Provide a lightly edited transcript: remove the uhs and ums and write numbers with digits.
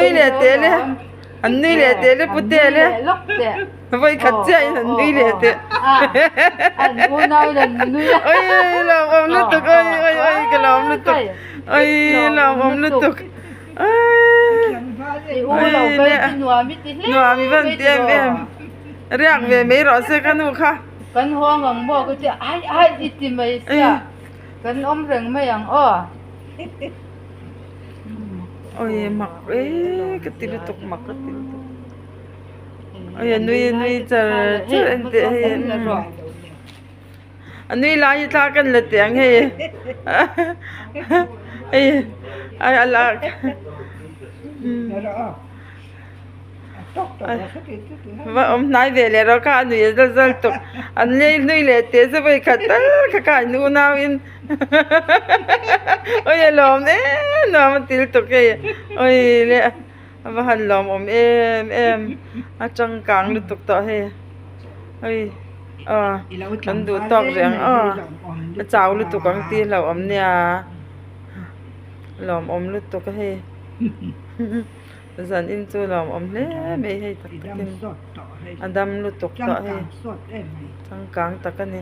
nui leh teh le an nui leh teh le putea le vawi khat chiah in an nui leh teh oi lawmawm lutuk oi oi oi ka lawm lutuk oi lawmawm lutuk oi le nuam i van ti em em riak ve mai rawh se ka nu kha. Kan haw ang maw ka tia ai ai i ti mai sia kan awm reng mai ang aw. Oi mak e ka ti lutuk mak ka ti lutuk oi a nui a nui char char en teh hei a nui lai hi thla kan la teh ang hei hei a lak. Va awm hnai ve leh rawh kha a nui a zal zal tawp an lei hlui leh teh se vawi khat tal kha kha an unau in awi a lawm em nuam a til tawk hei awi le a va han lawm awm em em a changkang lutuk tawh hei awi aw kan duh tawk rih ang aw a chau lutuk ang tih hlauhawm nia lawmawm lutuk a hei. Zan in chu lawm awm hle mai hei tak takin a dam lutuk tawh hei changkang tak a ni.